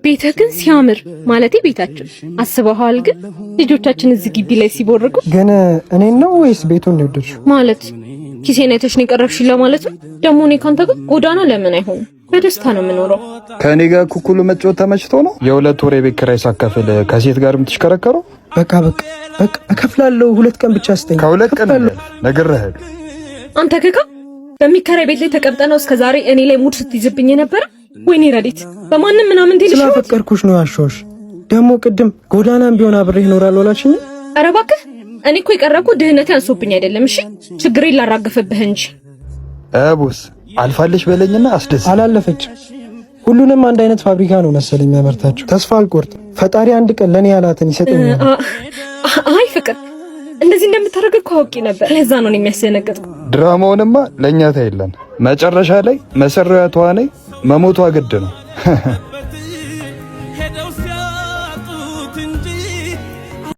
ቤትህ ግን ሲያምር፣ ማለቴ ቤታችን አስበኸዋል? ግን ልጆቻችን እዚህ ግቢ ላይ ሲቦርቁ ግን እኔን ነው ወይስ ቤቱን ነው የወደድሽው? ማለት ኪሴን አይተሽ ነው የቀረብሽኝ ለማለት ነው። ደግሞ እኔ ካንተ ጋር ጎዳና ለምን አይሆንም? በደስታ ነው የምኖረው። ከእኔ ጋር ኩኩሉ መጫወት ተመችቶ ነው የ2 ወር የቤት ኪራይ ሳከፍል ከሴት ጋር የምትሽከረከረው? በቃ በቃ በቃ እከፍላለሁ። 2 ቀን ብቻ ስጠኝ። ከ2 ቀን ነግሬሃለሁ። አንተ ከካ በሚከራይ ቤት ላይ ተቀምጠ ነው እስከ ዛሬ እኔ ላይ ሙድ ስትይዝብኝ የነበረ። ወይኔ ረዲት በማንም ምናምን ትልሽ ስላፈቀርኩሽ ነው ያሾሽ። ደግሞ ቅድም ጎዳናም ቢሆን አብሬህ እኖራለሁ አላልሽኝ? ኧረ እባክህ፣ እኔ እኮ የቀረብኩ ድህነት አንሶብኝ አይደለም። እሺ ችግሬን ላራግፍብህ እንጂ። Boss አልፋለሽ በለኝና አስደስ። አላለፈችም። ሁሉንም አንድ አይነት ፋብሪካ ነው መሰለኝ የሚያመርታቸው። ተስፋ አልቆርጥም። ፈጣሪ አንድ ቀን ለኔ ያላትን ይሰጠኛል። አይ ፍቅር፣ እንደዚህ እንደምታደርግ እኮ አውቄ ነበር። ለዛ ነው የሚያስደነግጠው። ድራማውንማ ለእኛ ታይለን። መጨረሻ ላይ መሰሪያ ተዋናይ መሞቷ ግድ ነው። ሄደው ሲያጡት እንጂ።